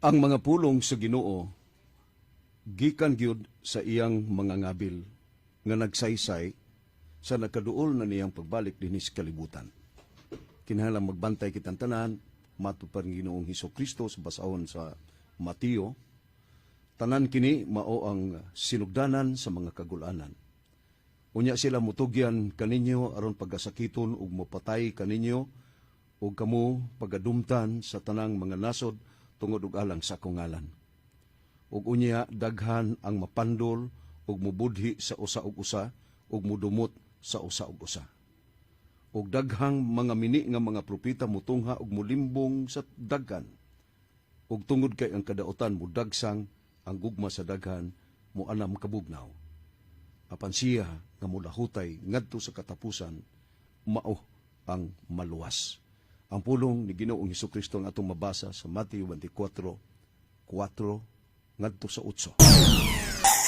Ang mga pulong sa Ginoo gikan gyud sa iyang mga ngabil nga nagsaysay sa nakaduol na niyang pagbalik dinhi sa kalibutan. Kinahanglan magbantay kitang tanan matud pa ning Ginoong Hesus Kristo sa basahon sa Mateo. Tanan kini mao ang sinugdanan sa mga kagulanan. Unya sila mutugyan kaninyo aron pagasakiton ug mopatay kaninyo, ug kamo pagadumtan sa tanang mga nasod tungod og alang sa akong ngalan. Ug unya daghan ang mapandol ug mubudhi sa usa ug usa ug mudumot sa usa ug usa. Ug daghang mga mini nga mga propeta mutungha ug mulimbong sa daghan. Ug tungod kay ang kadaotan mudagsang, ang gugma sa daghan moanam kabugnaw. Apan siya nga mulahutay ngadto sa katapusan mao ang maluwas. Ang pulong ni Ginoong Hesukristo ang atong mabasa sa Mateo 24:4 ngadto sa 8.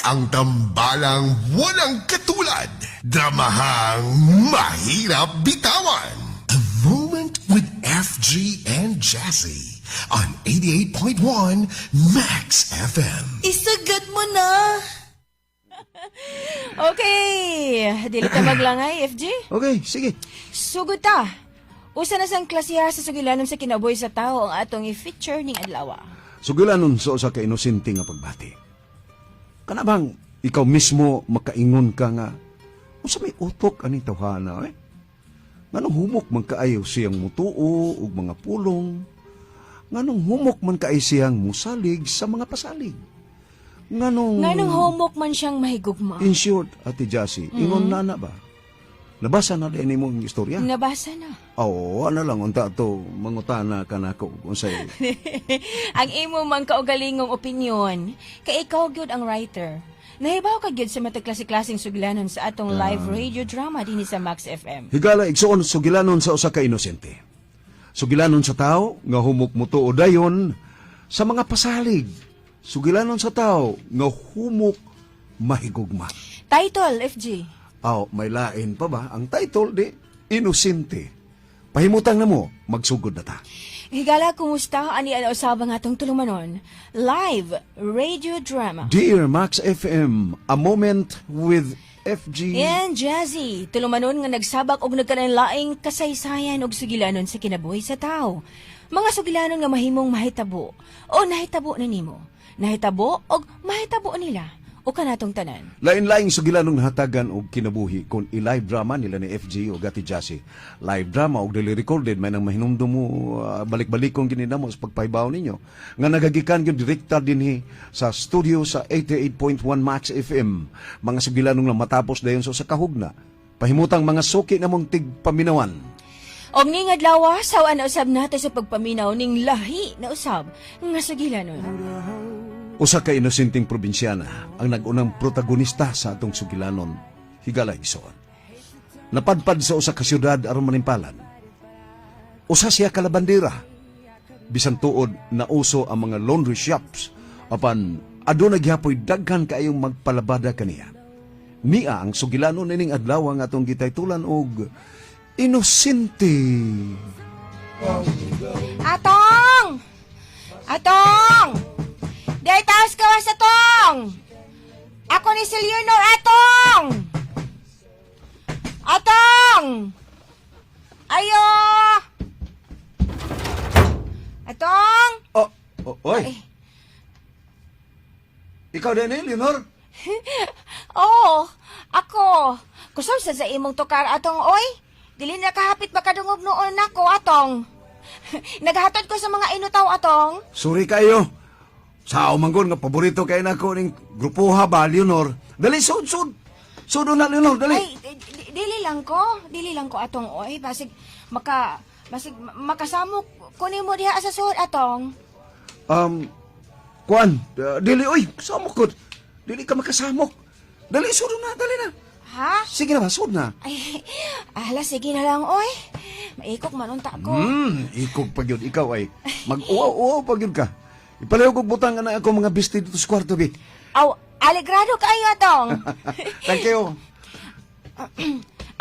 Ang tambalang walang katulad. Dramahang mahirap bitawan. A Moment with FG and Jazzy on 88.1 Max FM. Isagad mo na! Okay, dili ta maglangay, FG. Okay, sige. Sugod ta. Usa na sang klasiha sa sugilanon sa kinabuhi sa tao ang atong i-feature ning adlaw. Sugilanon sa usa ka inosente nga pagbati. Kana bang ikaw mismo makaingon ka nga unsa may utok ani tawhana eh? Nganong humok man kaayo siyang mutuo og mga pulong? Nganong humok man kaayo siyang musalig sa mga pasalig? Nganong Nganong humok man siyang mahigugma? In short, Ate Jassy, ingon na na ba? Nabasa na din nimo ang istorya? Nabasa na. Oo, ano lang unta to mangutana ka nako unsay Ang imo man kaugalingong opinion, kay ikaw gyud ang writer. Nahibaw ka gyud sa matag klase-klaseng sugilanon sa atong live radio drama dinhi sa Max FM. Higala, igsuon, sugilanon sa usa ka inosente. Sugilanon sa tao nga humok mutuo dayon sa mga pasalig. Sugilanon sa tao nga humok mahigugma. Title, FG. Aw, may lain pa ba? Ang title di Inosente. Pahimutang na mo, magsugod na ta. Higala, kumusta? Ani ang usaba nga atong tulumanon? Live radio drama. Dear Max FM, A Moment with FG. And Jazzy, tulumanon nga nagsabak og nagkalainlaing kasaysayan og sugilanon sa kinabuhi sa tao. Mga sugilanon nga mahimong mahitabo o nahitabo na nimo. Nahitabo og mahitabo nila o kanatong tanan. Lain-laing sugilanong nahatagan og kinabuhi kung i-live drama nila ni FG o Ate Jassy. Live drama og dili recorded may nang mahinumdum mo balik-balikon gini namo sa pagpahibaw ninyo. Nga nagagikan gyud direkta dinhi sa studio sa 88.1 Max FM. Mga sugilanong na matapos dayon sa usa ka hugna. Pahimutang mga suki namong tigpaminawan. Og ning adlaw, sawa na usab nato sa pagpaminaw ning lahi na usab nga sugilanon. Usa ka inosenteng probinsyana ang nag-unang protagonista sa atong sugilanon, higala, igsoon. Napadpad sa usa ka syudad aron manimpalan. Usa siya ka labandera. Bisan tuod na uso ang mga laundry shops apan aduna gyapoy daghan kaayong magpalabada kaniya. Nia ang sugilanon nining adlaw nga atong gitaytulan og Inosente. Atong! Atong! Di taas kawas, atong! Ako ni si Leonor, atong! Atong! Ayo! Atong! Oh, oy. Ikaw din eh, Leonor? Oh, ako. Kusog sa imong tukar, atong, oy. Dili na kahapit makadungog noon nako, atong. Naghatod ko sa mga inutaw, atong. Sorry kayo. Sa manggol nga paborito kay nako ning grupoha ba, Leonor. Dali, sud sud. Sud na, Leonor, dali. Ay, dili lang ko. Dili lang ko, atong, oy. Basig makasamok ko nimo diha sa suod, atong. Kuan, dili oy, samok ko. Dili ka makasamok. Dali, sud na, dali na. Ha? Sige na ba, sud na. Ay, ala, sige na lang, oy. Maikog man unta ko. Ikog pa gyud ikaw ay. Mag-uaw-uaw pa gyud ka. Ipalayo kog butang na ako mga bisti dito sa kwarto, bi. Aw, alegrado kaayo, atong. Thank you.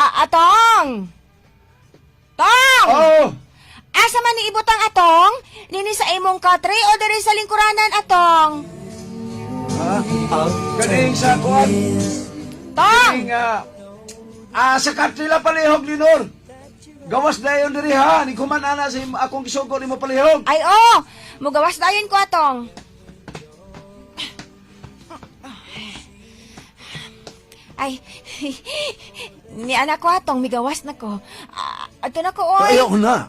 Ah, atong! Tong! Oh! Asa man ni ibutang, atong? Nini sa imong katre o diri sa lingkuranan, atong? Ha? Kaning sa kuan. Tong! Kaning sa katrila palihog, Linor. Gawas dayon diri ha, ni kuman ana sa akong gisugo nimo palihog. Ay, oh! Mugawas dayon ko, atong. Ay, ni anak ko, atong, migawas na ko. Ah, ato na ko, oy. Ayaw na.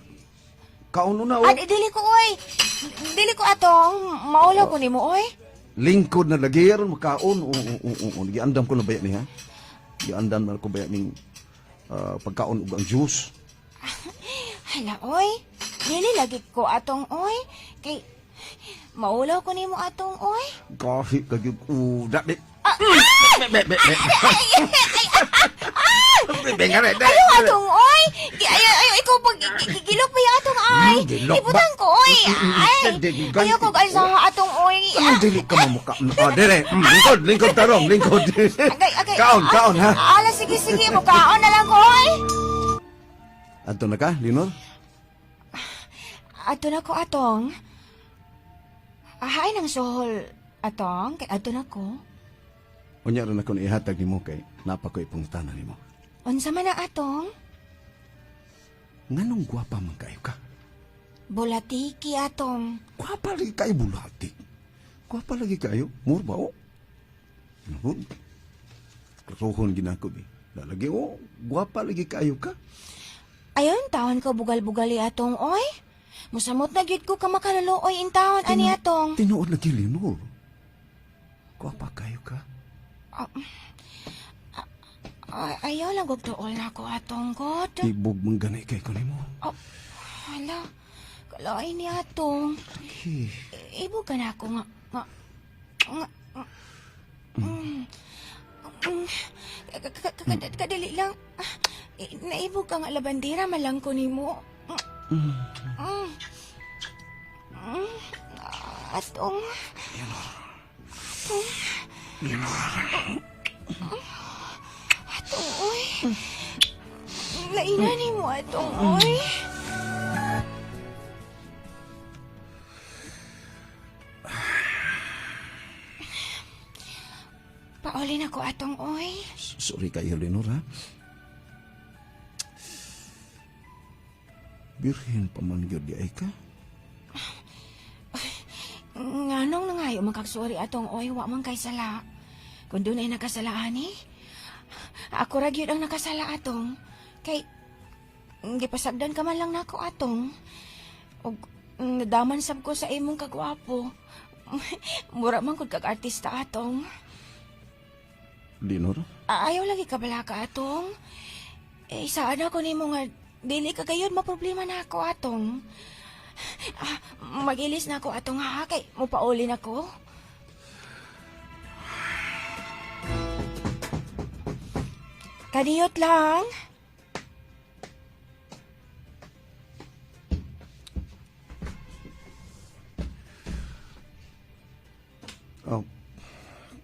Kauno na oh. Ah, dili ko, oy. Dili ko, atong. Maulaw ko nimo, oy. Lingkod na lagi aron makaon. Oo, oo, oo, oo. Giandam ko na baya ni ha. Giandam na ko baya ning pagkaon ug ang juice. Hala, oy. Dili lagi ko, atong, oy. Kay, maulaw ko nimo, atong, oy. Gahi ka gyud uda di. Ah, Be be be. Be nga re. Ayaw, atong, oy. Ayaw, ayaw, ikaw pag gilok pa yung atong, ay. Gilok ba? Ibutang ko, oy. Ay. Ayaw ko, ay, sa atong, oy. Ang dili ka mamuka. Oh, dire. Lingkod, lingkod tarong, lingkod. Agay, agay. Kaon, kaon ha. Ala, sige, sige. Mukaon na lang ko, oy. Adto na ka, Linor? Ato na ko, atong. Ahay nang suhol, atong. Kay ato na ko. Unya ron ako ihatag nimo kay napa ko ipangutana nimo. Unsa man na, atong? Nganong gwapa man kayo ka? Bulatiki, atong. Gwapa lagi kayo bulati. Gwapa lagi kayo. Mur ba o? Nuhon. Klarohon ginako bi. Lalagi o, gwapa lagi kayo ka. Ayon, taon ko bugal-bugali, atong, oy. Musamot na gyud ko ka makaluluoy in taon, ani, atong. Tinuod lagi, Linor. Gwapa kayo ka. Ay, ayaw lang og tuol na ko, atong god. Tibog man ganay kay ko nimo. Oh, hala. Kalain ni atong. Okay. Ibo ka na ako nga, nga, nga, mm, mm, kadali lang. Ah, naibog ka nga labandera, malang ko nimo. Mm. Mm. Mm. Atong. Atong. Atong, oy. Laina nimo, atong, oy. Pauli na ko, atong, oy. Sorry kayo, Linor, ha? Birhen pa man gyud di ay ka. Nganong nangayo magkagsuori, atong, oy, wa man kay sala. Kung doon ay nakasala ani, ako ra gyud ang nakasala, atong. Kay gipasagdan ka man lang nako, atong. Og nadaman sab ko sa imong kagwapo. Mura man gud kag artista, atong. Linor? Ayaw lagi ka balaka, atong. Eh, saan ako nimo nga dili ka gayon maproblema na ako, atong. Ah, magilis na ako, atong, ha, kay mupauli na ko. Kadiyot lang. Oh.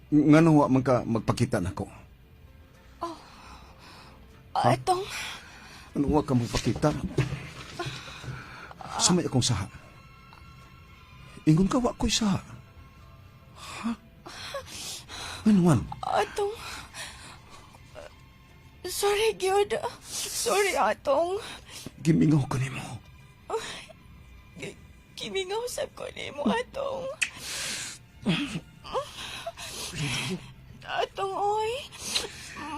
Nganong wa man ka magpakita nako? Ah, atong, Ano wa ka magpakita? Sa may akong saha. Ingon ka wa ko'y saha. Ha? Ano man? Atong. Sorry, gyud. Sorry, atong. Gimingaw ko nimo. Kimingaw sab ko nimo, atong. Atong, oy.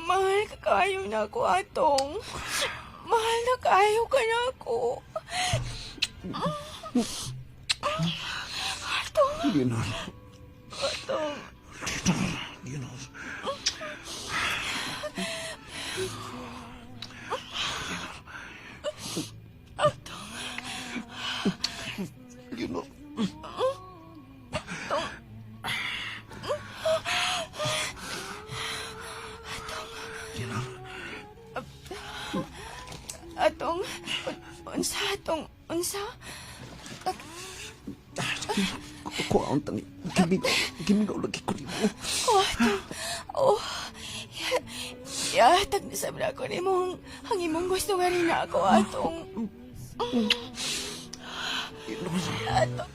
Mahal ka kayo na ako, atong. Mahal na kayo ka na ako. Atong, Leonor. atong. Leonor. Leonor. Leonor. Atong, unsa, atong, unsa? Kuha ang tangi. Gimingaw. Gimingaw lagi ko nimo. Oh, atong, oh. Ya, ya, tag na ako nimo ang imong gusto nga rin ako, atong. Atong,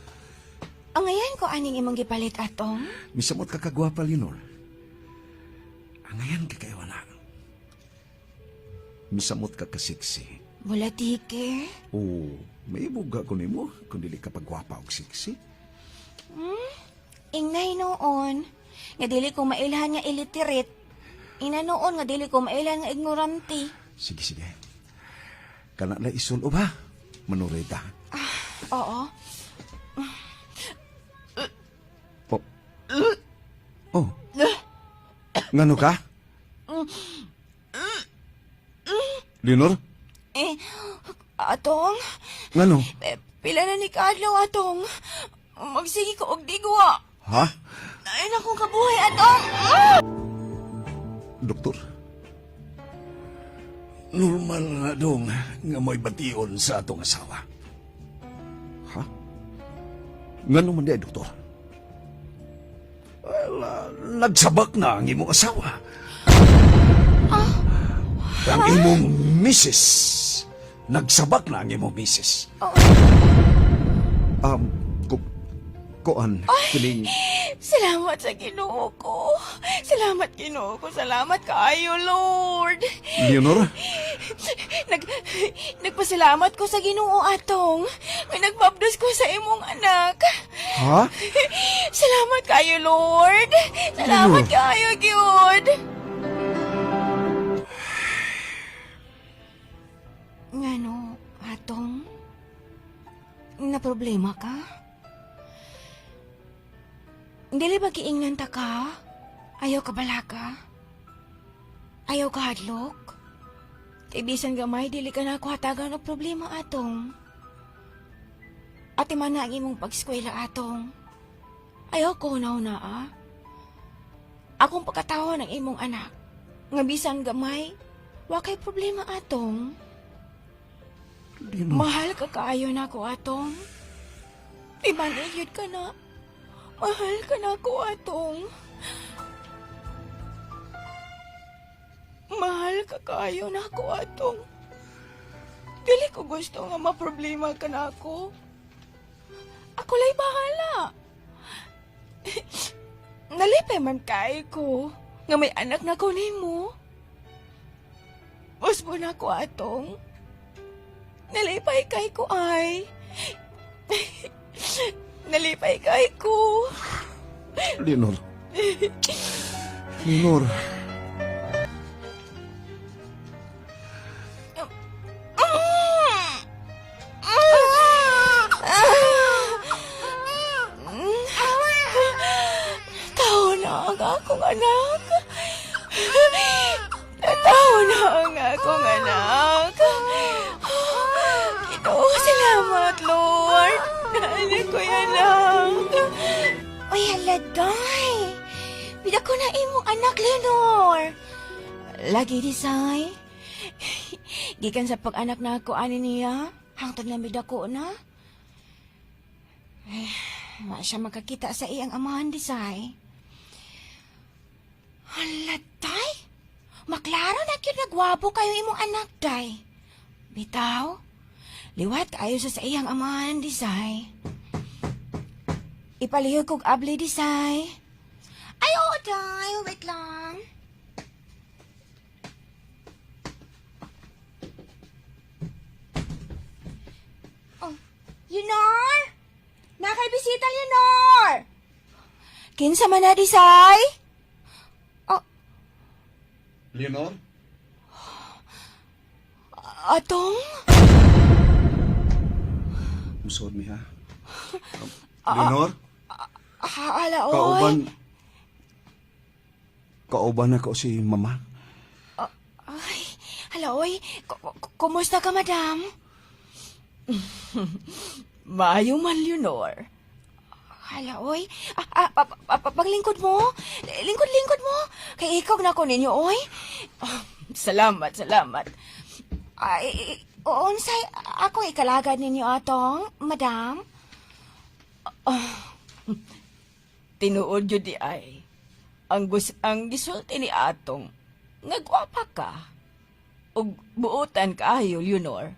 angayan ko aning imong gipalit, Atong. Misamot ka kagwapa, Leonor. Angayan ka kay wala. Misamot ka kasiksi. Bulatike. Oo, may ibuga ko nimo kung dili ka pagwapa og siksi. Ingnay noon, nga dili ko mailhan nga illiterate. Ina noon nga dili ko mailhan nga ignorante. Sige, sige. Kana na isulob ha, Manorita. Oo. Oh. Oh. Ngano ka? Leonor? Eh, Atong, Ngano? eh, pila na ni kaadlaw, Atong. Magsige ko og digwa. Ha? Ay, akong kabuhay, Atong. Doktor? Normal na dong nga mo'y bation sa atong asawa. Ha? Ngano man di ay, doktor? Well, nagsabak na ang imong asawa. Ang imong misis. Nagsabak na ang imong misis. Kuan, kining. Salamat sa Ginoo ko. Salamat, Ginoo ko. Salamat kaayo, Lord. Leonor? Nagpasalamat ko sa Ginoo, Atong. May nagpabdos ko sa imong anak. Ha? Salamat kayo, Lord. Salamat Leonor. kaayo, gyud. Ngano, Atong? Na problema ka? Dili ba giingnan ta ka? Ayaw ka balaka? Ayaw ka hadlok? Kay bisan gamay, dili ka na ako hatagan og problema, Atong. Ate man na ang imong pag-eskwela, Atong. Ayaw ko na na, ah. Akong pagkatawa ng imong anak. Nga bisan gamay, wa kay problema, Atong. Leonor. Mahal ka kaayo na ako, Atong. Iman-iyod ka na. Mahal ka na ako, Atong. Mahal ka kaayo na ako, Atong. Dili ko gusto nga maproblema ka na ako. Ako lay bahala. Nalipay man kay ko nga may anak na ko nimo. Usbo na ko, Atong. Nalipay kay ko ay. Nalipay kay ko. Leonor. Leonor. Tao na ang akong anak. Tao na ang akong anak. Ginoo, salamat, Lord. Naanak ko yan anak. Uy, haladay. Pida ko na imong anak, Leonor. Lagi disay. Gikan sa pag-anak na ako ani niya, hangtod na midako na. Eh, wa siya makakita sa iyang amahan disay. Hala, day! Maklaro na gyud nga gwapo kayo imong anak, day. Bitaw, liwat kayo sa iyang amahan disay. Ipalihog kog abli disay. Ay, oo, day. Wait lang. Oh, Leonor! Nakaibisita, Leonor! Kinsa man na, disay? Oh, Leonor? Atong? Musod mi ha. Leonor? Ala, oy. Kauban na ko si mama. Ay, hala, oy. Kumusta ka, madam? Maayo man, Leonor. Hala, oy. Paglingkod mo. Lingkod-lingkod mo. Kay ikaw na ko ninyo, oy. Ah, salamat, salamat. Ay, unsay ako ikalagad ninyo atong, madam? Ah, tinuod yun di ay. Ang gisulti ni atong, nga gwapa ka. Ug buotan kaayo, Leonor.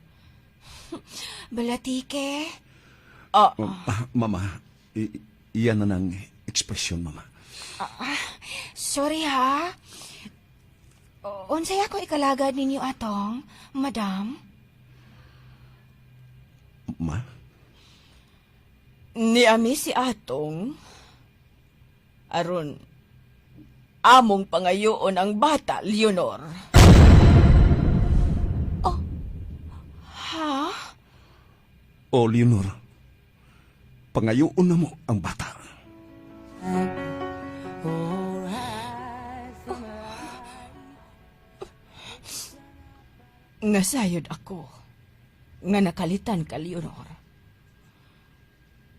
Balatike. Ah, Ah, Mama, iyan na ng ekspresyon, Mama. Sorry ha. Unsay ako ikalagad ninyo atong, madam? Ma? Niami si atong aron among pangayoon ang bata, Leonor. Oh. Ha? O, Leonor, pangayoon na mo ang bata. Nasayod ako nga nakalitan ka, Leonor.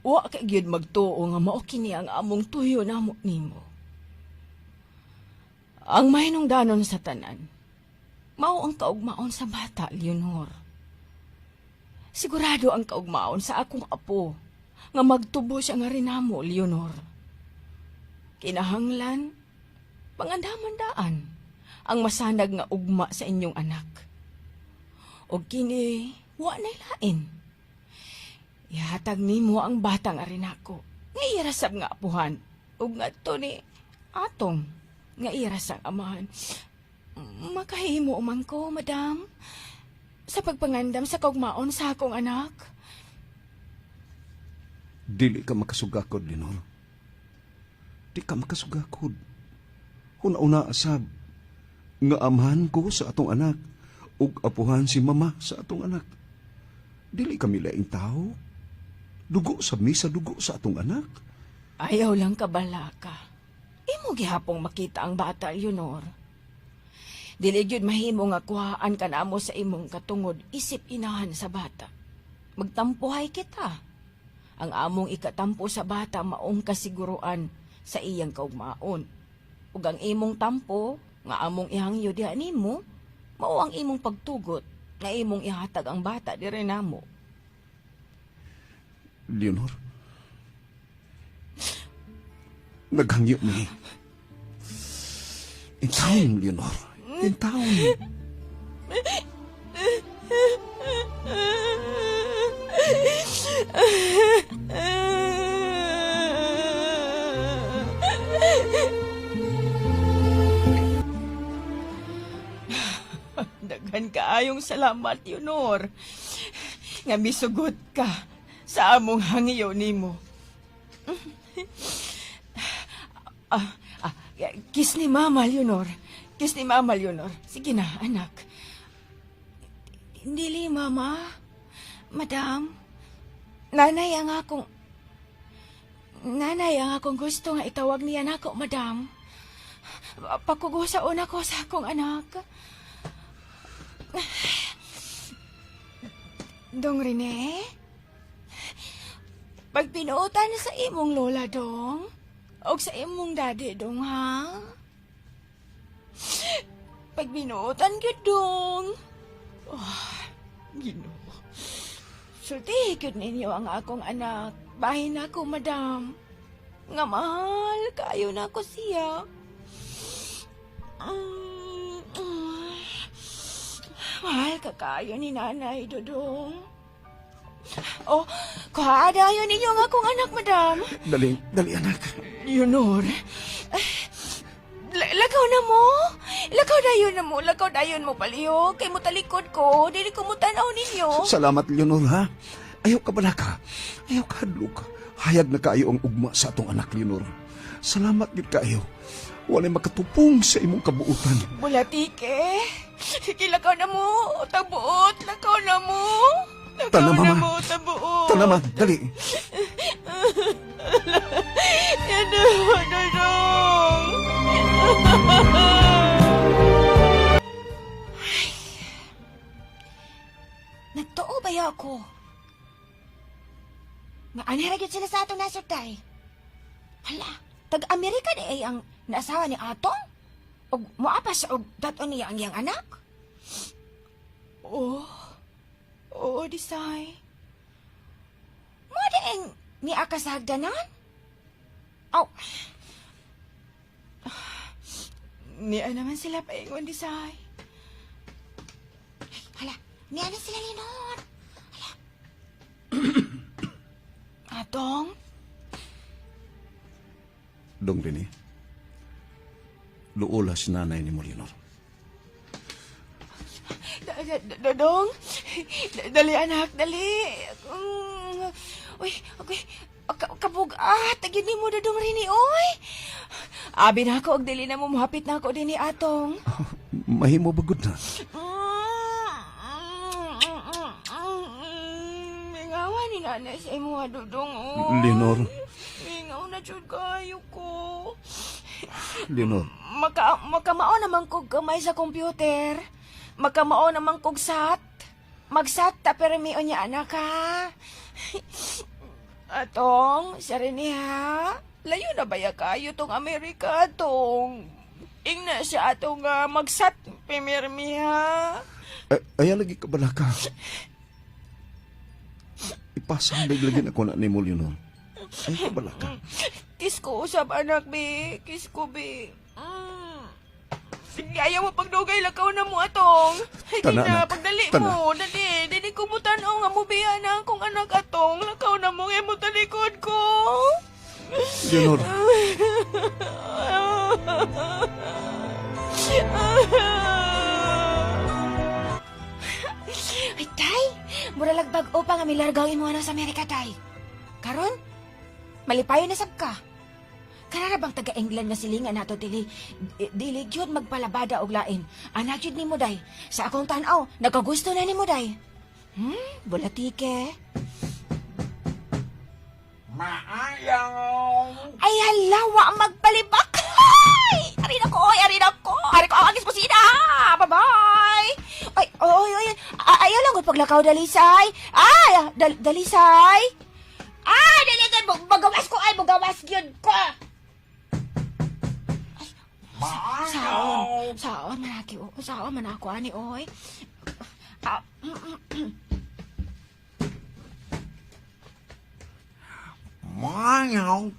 Wa ka gyud magtuo nga mao kini ang among tuyo namo nimo. Ang mahinungdanon sa tanan, mao ang kaugmaon sa bata, Leonor. Sigurado ang kaugmaon sa akong apo nga magtubo siya nga rinamo, Leonor. Kinahanglan, pangandaman-daan ang masanag nga ugma sa inyong anak. Og kini, wa na'y lain. Ihatag nimo ang batang arinako, nga irasab nga apuhan, ug ngadto ni atong nga iras ang amahan. Makahimo man ko, madam, sa pagpangandam sa kaugmaon sa akong anak. Dili ka makasugakod, Leonor. Di ka makasugakod. Una-una asab, nga amahan ko sa atong anak, ug apuhan si mama sa atong anak. Dili kami laing tao. Dugo sa misa, dugo sa atong anak. Ayaw lang kabalaka. Imo gihapong makita ang bata, Leonor. Dili gyud mahimo nga kuhaan ka namo sa imong katungod isip inahan sa bata. Magtampuhay kita. Ang among ikatampo sa bata maong kasiguruan sa iyang kaugmaon. Ug ang imong tampo nga among ihangyo diha nimo, mao ang imong pagtugot nga imong ihatag ang bata dire namo. Leonor, naghangyo ni. In town, Leonor. In town. Daghan kaayong salamat, Leonor. Nga misugot ka sa among hangyo nimo. Ah, ah, kiss ni Mama, Leonor. Kiss ni Mama, Leonor. Sige na, anak. Dili, Mama. Madam. Nanay ang akong... Nanay ang akong gusto nga itawag niya nako, madam. Pakugusaon ako sa akong anak. Dong Rene? Pag pinuotan sa imong lola, Dong, o sa imong daddy, Dong, ha? Pag binuotan gyud, Dong. Oh, Ginoo. Sulti gyud ninyo ang akong anak. Bahin ako, madam. Nga mahal, kayo na ako siya. Mahal ka kayo ni Nanay Dodong. Oh, kuha dayon ninyo ang akong anak, madam. Dali, dali anak. Leonor. Lakaw na mo. Lakaw dayon na mo. Lakaw dayon mo palihog. Kay mo talikod ko. Dili ko mo tanaw ninyo. Salamat, Leonor, ha? Ayaw ka balaka. Ayaw ka hadlok. Hayag na kaayo ang ugma sa atong anak, Leonor. Salamat gid kaayo. Walay makatupong sa imong kabuutan. Bulatike. Sige, lakaw na mo. Tabuot. Lakaw na mo. Lakaw Tana, na mama. mo. Tabuot. Tana, ma, dali. Ano, Dodong? Nagtuo ba ya ako? Nga anhera gyud sila sa atong nasod tay. Hala, taga-Amerika di ay ang naasawa ni Atong? Og moapas og daton niya ang iyang anak? Oh, oo, disay. Mo di ang niya ka sa hagdanan? Aw. Niya naman sila paingon, disay. Hala, niya na sila, Lenor. Atong? Dong Rini, duola si nanay ni mo, Leonor. Dodong? Dali, anak, dali. Uy, okay. Kabugat, tagin ni mo, Dodong Rini, oy. Abi na ako, og dili na mo, muhapit na ako din ni Atong. Mahimo bagod na. Mingawa ni nanay sa imo, ha, Dodong, oy. Leonor. Mingaw na jud kayo ko. Leonor, Makamao naman kog kamay sa computer. Makamao naman kog sat. Magsat ta pero mi niya anak ha. Atong, siya rin ha. Layo na baya kayo tong Amerika atong. Ingna siya atong nga magsat pimirmi ha. Ay, ayaw lagi ka balaka. Ipasandig lagi na ko na ni mo, Leonor. Ay, ka balaka. Kiss ko usab anak be. Kiss ko be. Sige, ayaw mo pagdugay, lakaw na mo atong. Ay, Tana, na, anak. pagdali Tana. mo. Dali, dili ko mo tanaw nga mo biya na akong anak atong. Lakaw na mo, ngay mo talikod ko. Leonor, Ay, tay! Mura bag-o pa nga milargaw imo na sa Amerika, tay. Karon, malipayo na sab ka. Karara bang taga-England nga silingan nato dili dili gyud magpalabada og lain. Anak gyud nimo day. Sa akong tan-aw, nagkagusto na nimo day. Bulatike. Maayong! Ay hala, wa magpalibak. Ay, arin ako, oy, arin ako. Ari ko ang agis kusina. Bye-bye. Ay, oy, oy, ayaw lang ko paglakaw dalisay. Ay, dalisay. Ay, dali kay bagawas ko ay bagawas gyud ko. Ay, saon, saon man ako, saon man ako ani oy. Ah, Maayong!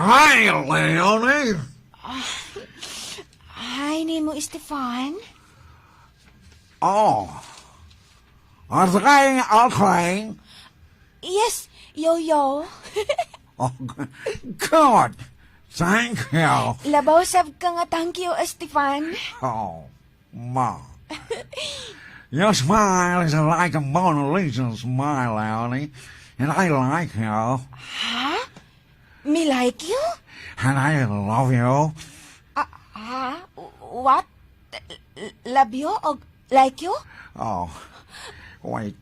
Hi, Leonie! Ay, nimo Stefan. Oh. Are they okay? Yes, yo yo. Oh, good. Thank you. Labaw sab ka nga thank you, Stefan. Oh, ma. Your smile is like a Mona Lisa smile, Leonie. And I like you. Ha? Me like you? And I love you. Ah, ah, what? Love you o like you? Oh, wait.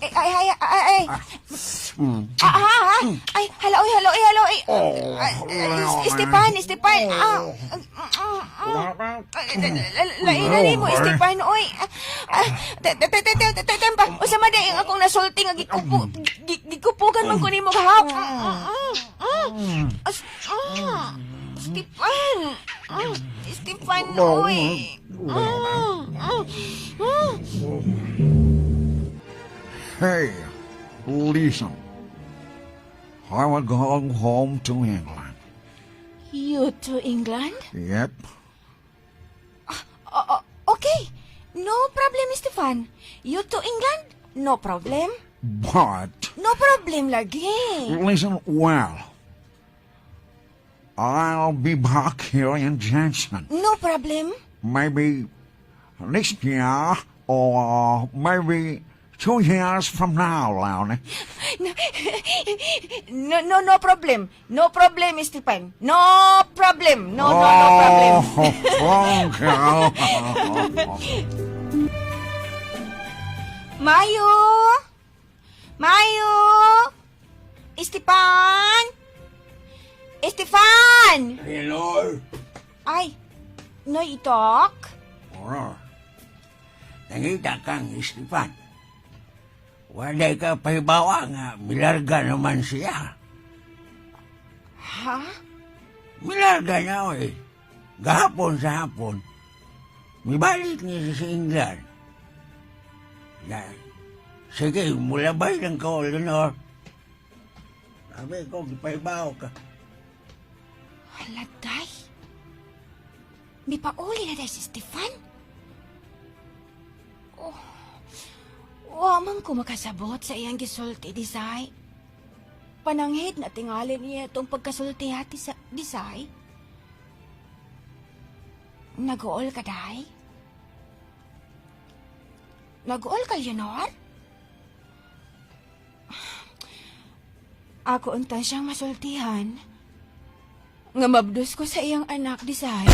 Ay, ay, ay, ay, ay. Ah, ah, ah. Ay, hala, oy, hala, oy, hala, oy. Oh, Ah, ah, Leonie. Stepan, Stepan. Ah, ah. Lain na nimo, Stepan, oy. Ah, tempa. Usa man ang akong nasulti nga gikupo, gikupugan man ko nimo gahap. Stepan. Stepan, oy. Hey, listen. I will go home to England. You to England? Yep. Oh, okay. No problem, Stefan. You to England? No problem. But No problem lagi. listen well. I'll be back here in Jensen. No problem. Maybe next year or maybe 2 years from now, Leonie. No, no, no problem. No problem, Stefan. No problem. No, no, no problem. Oh, thank you. Mayo! Mayo! Stefan! Stefan! Hello? Ay, no itok? Oro. Nangita kang Stefan. Walay ka pahibawa nga, milarga naman siya. Ha? Milarga na oy. Gahapon sa hapon. Mibalik niya siya sa England. Na, sige, mulabay lang ko, Leonor. Sabi ko, gipahibaw ka. Hala, day. May pauli na day si Stefan. Oh. Wa man ko makasabot sa iyang gisulti, Disay. Pananghit na tingali niya itong pagkasulti hati sa Disay. Nag-uol ka, Day? Nag-uol ka, Leonor? Ako unta siyang masultihan. Nga mabdos ko sa iyang anak, Disay.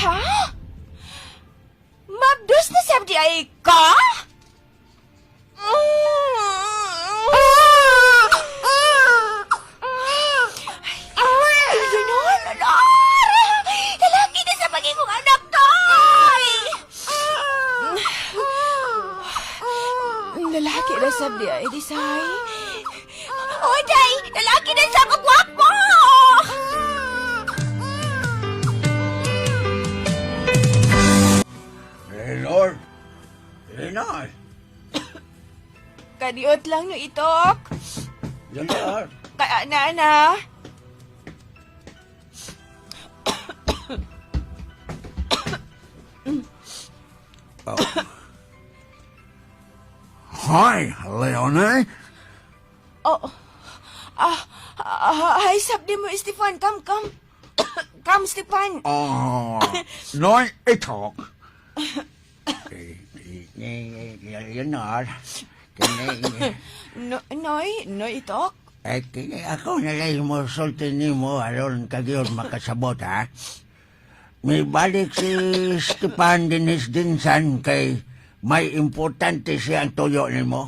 Ha? Mabdos na sabdi ay ka? Ay, Leonor, Leonor! Lalaki na sa pagiging anak, Toy! Lalaki na sabdi ay, Disay. Oy, Day! Lalaki na sa kagwapo! Leonor! Leonor! Kadiot lang no itok. Leonor! Kaya na na. Hi, Leonie. Oh. Ay, sabdi mo, Stefan. Come, come. Come, Stefan. Oh, Noy Itok. Leonor! Kini, No, noy, noy itok. eh, kini ako na lang mo sulti nimo aron kagyod makasabot ha. May balik si Stepan Dinis Dinsan kay may importante siya ang tuyo nimo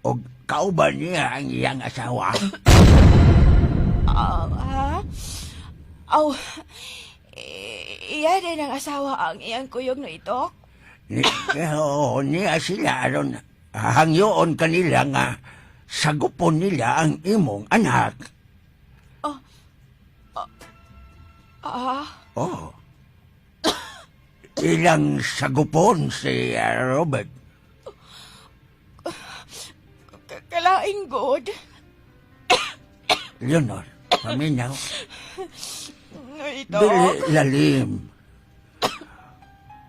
og kauban niya ang iyang asawa. Ah, ha? Aw, iya din ang asawa ang iyang kuyog no itok. Ni, oo, niya sila aron hangyoon kanila nga sagupon nila ang imong anak. Ah, Oh. Ilang sagupon si Robert. Kalaing god. Leonor, paminaw. No itok. Dili lalim.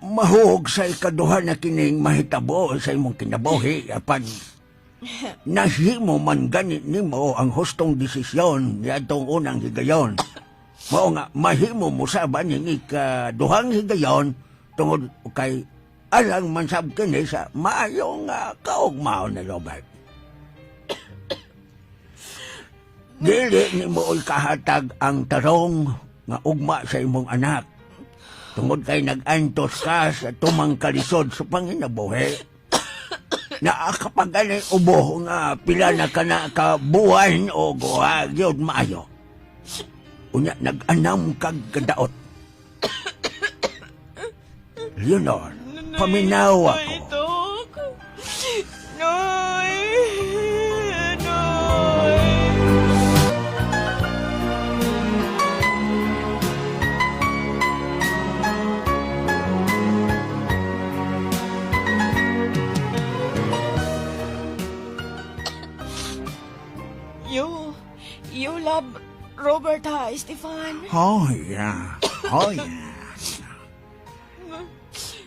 Mahug sa ikaduha na kining mahitabo sa imong kinabuhi apan nahimo man gani nimo ang hustong desisyon niadtong unang higayon. Mao nga mahimo mo sab ning ikaduhang higayon tungod kay alang man sab kini sa maayong kaugmaon ni Robert. Dili nimo kahatag ang tarong nga ugma sa imong anak. Tungod kay nag-antos ka sa tumang kalisod sa panginabuhi. Naa kapag ani ubo nga pila na ka na ka buwan o guha gyud maayo. Unya nag-anam kag kadaot. Leonor, paminaw ako. Itok. Noy. Noy. You love Robert, ha, Stefan? Oh, yeah. Oh, yeah.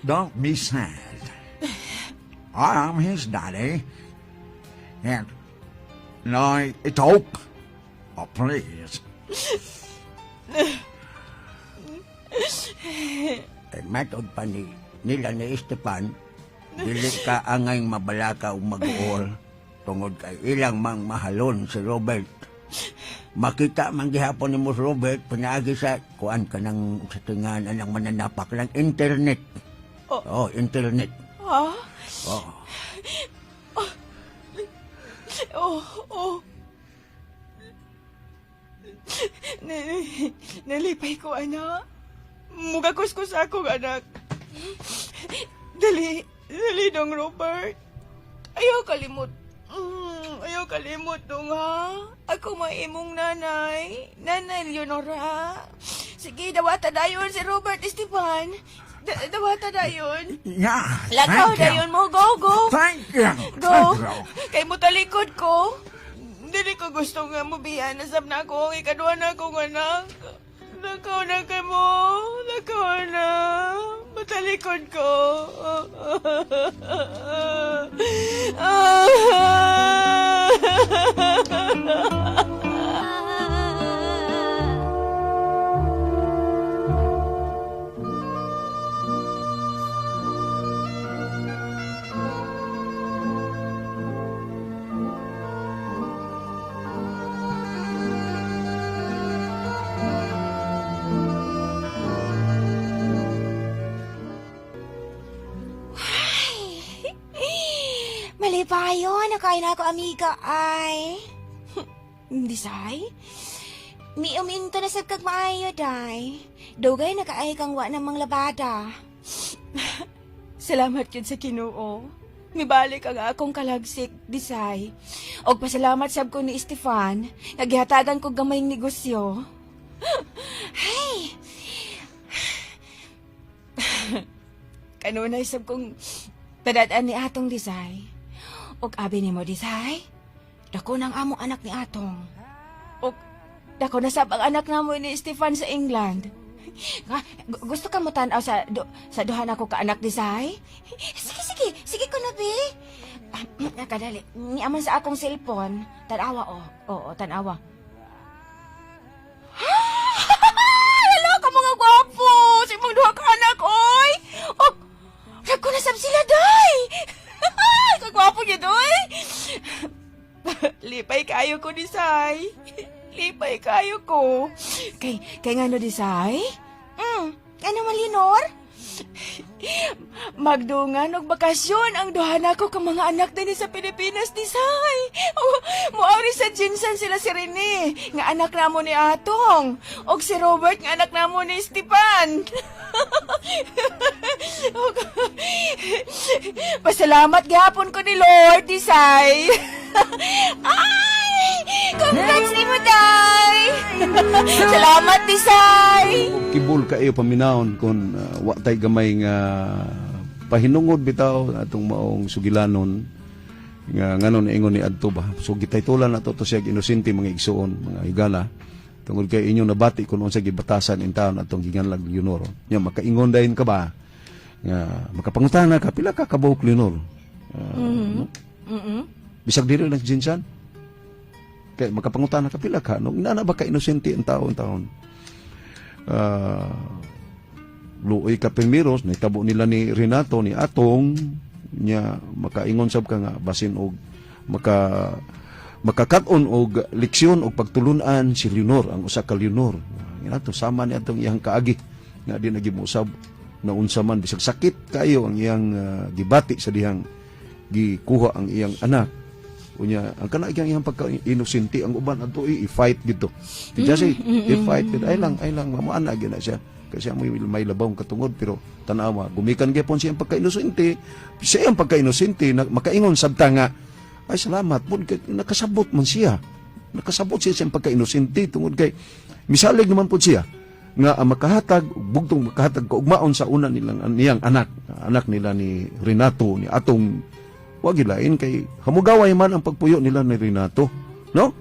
Don't be sad. I am his daddy. And Noy Itok. Oh, please. Eh, matod pa ni nila ni Esteban, dili ka angay mabalaka o mag-uol tungod kay ilang mang mahalon si Robert. Makita man gihapon ni mo si Robert pinaagi sa kuan ka ng sa tingan anang mananapak lang internet. Oh. Oh, internet. Ha? Oh. Oh. Nalipay ko, anak. Mugakuskus akong anak. Dali, dali dong, Robert. Ayaw kalimot. Ayaw kalimot dong, ha? Ako maimong nanay. Nanay Leonora. Sige, dawata dayon si Robert Esteban. Dawata dayon. Yeah, Lakaw thank you. dayon mo. Go, go. Thank you. Go. Thank you. Kay mo talikod ko. Dili ko gusto nga mo biyan. Nasab na ako ang ikaduha na akong anak. Nakaw na kay mo. Nakaw na. Matalikod ko. Malipayo, nakain na ako, amiga, ay. Hindi say? Miuminto na sab kag maayo, day. Dugay nakaay kang wa namang labada. Salamat yun sa Ginoo. Mibalik ang akong kalagsik, disay. Og pasalamat sab ko ni Stefan, nagihatagan ko gamayng negosyo. Hey! Kanunay sab kong padad-an ni Atong, disay. Og abi nimo, disay, dako nang among anak ni Atong. Og dako na sab ang anak namo ni Stefan sa England. Ha, gusto ka mo tan-aw sa duha nako ka anak, disay? Sige, sige, sige ko na be. Ah, kadali, niaman sa akong cellphone. Tanawa oh. Oo, tanawa. Hello ka mga gwapo! Sa imong duha ka anak, oy! Oh, dako na sab sila, day! Kagwapo gyud, oy! Lipay kayo ko, disay. Lipay kayo ko. Kay ngano, disay? Ano man, Leonor? Magdungan og bakasyon ang duha nako ka mga anak dinhi sa Pilipinas, disay. Oh, moari sa GenSan sila si Rene, nga anak namo ni Atong, og si Robert nga anak namo ni Stefan. Og, pasalamat gihapon ko ni Lord, disay. Ay! Congrats nimo, day! Salamat, disay! Kibol kaayo paminawon kung wa tay gamay nga pahinungod bitaw atong maong sugilanon nga nganon ingon ni adto ba. So gitaytolan nato to siya inosente, mga igsuon, mga higala, tungod kay inyong nabati kung unsa gibatasan in taon atong giganlag Leonor. Nya makaingon dayon ka ba nga makapangutana ka pila ka kabuok, Leonor? No? Bisag diri lang GenSan kay makapangutana ka pila ka no, inana ba ka inosente ang taon taon. Luoy ka pirmiros nahitabo nila ni Renato ni Atong. Nya makaingon sab ka nga basin og makakat-on og leksyon og pagtulunan si Leonor, ang usa ka Leonor ato sama ni atong iyang kaagi nga di nagimosab na unsa man, bisag sakit kayo ang iyang gibati sa dihang gikuha ang iyang anak. Unya ang kana iyang iyang pagka inosente, ang uban adto i-fight gito ti Jesse, i-fight gid ay lang mamuana gyud na siya kasi amoy may labawng katungod. Pero tanawa gumikan gyapon siya ang pagka-inosente, siya ang pagka-inosente na, makaingon sabta nga ay salamat pud kay nakasabot man siya, nakasabot siya sa iyang pagka-inosente tungod kay misalig naman pud siya nga ang makahatag bugtong makahatag kaugmaon sa una nilang niyang anak, anak nila ni Renato ni Atong. Wa gilain kay hamugaway man ang pagpuyo nila ni Renato, no?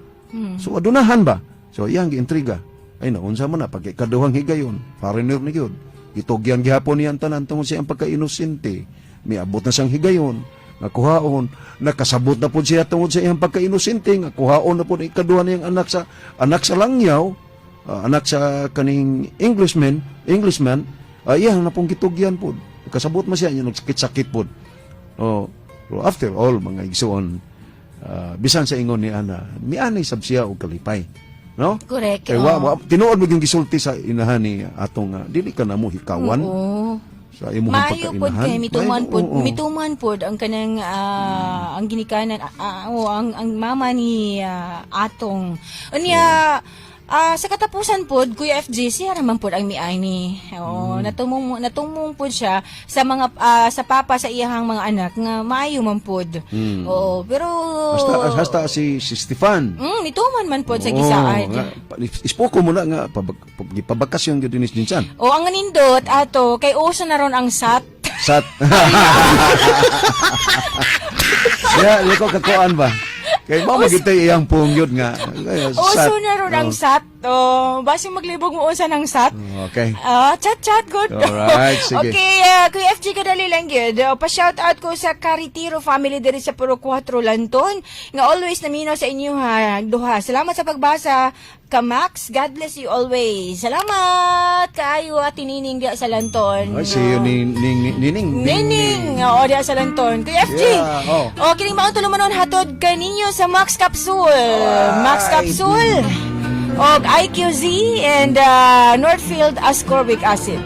So adunahan ba, so iyang giintriga ay naunsa man na pag ikaduhang higayon foreigner ni gyud gitugyan gihapon niyang tanan tungod sa iyang pagka-inosente. Miabot na siyang higayon nga kuhaon, nakasabot na pud siya tungod sa iyang pagka-inosente nga kuhaon na pud ang ikaduha niyang anak sa langyaw, anak sa kaning Englishman Englishman iyang na pong gitugyan pud. Kasabot man siya niya, nagsakit-sakit pud. Oh, pero after all, mga igsuon, bisan sa ingon ni Ana, mianay sab siya og kalipay, no? Correct. Kay wa tinuod mo yung gisulti sa inahan ni Atong dili ka na mo hikawan sa imong Maayo pod pagkainahan. kay mituman Maayo, pod, oo. mituman pod ang kanang ang ginikanan o ang mama ni Atong. Unya sa katapusan pod, Kuya FJ, siya raman pod ang miani. Oo, natumong natumong pod siya sa mga sa papa sa iyahang mga anak nga maayo man pod. Oo, pero Hasta hasta si Stefan. Mituman man pod sa Oo, gisaad. nga, ispoko mo na nga gipabakasyon gyud ni GenSan. O ang nindot ato kay uso na ron ang SAT. Sat. Ya, liko kakuan ba? Kay mao magitay iyang pungyod nga. Eh, Uso sat. na ron ang sat. Oh, basi maglibog mo unsa ng sat. Okay. Ah, chat chat good. Alright, sige. Okay, Kuya FG, kadali lang gyud. Pa-shout out ko sa Caritiro family diri sa Puro 4 Lanton nga always naminaw sa inyo ha duha. Salamat sa pagbasa ka Max. God bless you always. Salamat kaayo at Nining diya sa Lanton. Ay, see you ni ning nining. Nining, oo, diya sa Lanton. Kuya FG, Yeah, oh. oh, kining maong tulumanon hatod kaninyo sa Max Capsule. Max Capsule, og IQZ and Northfield Ascorbic Acid.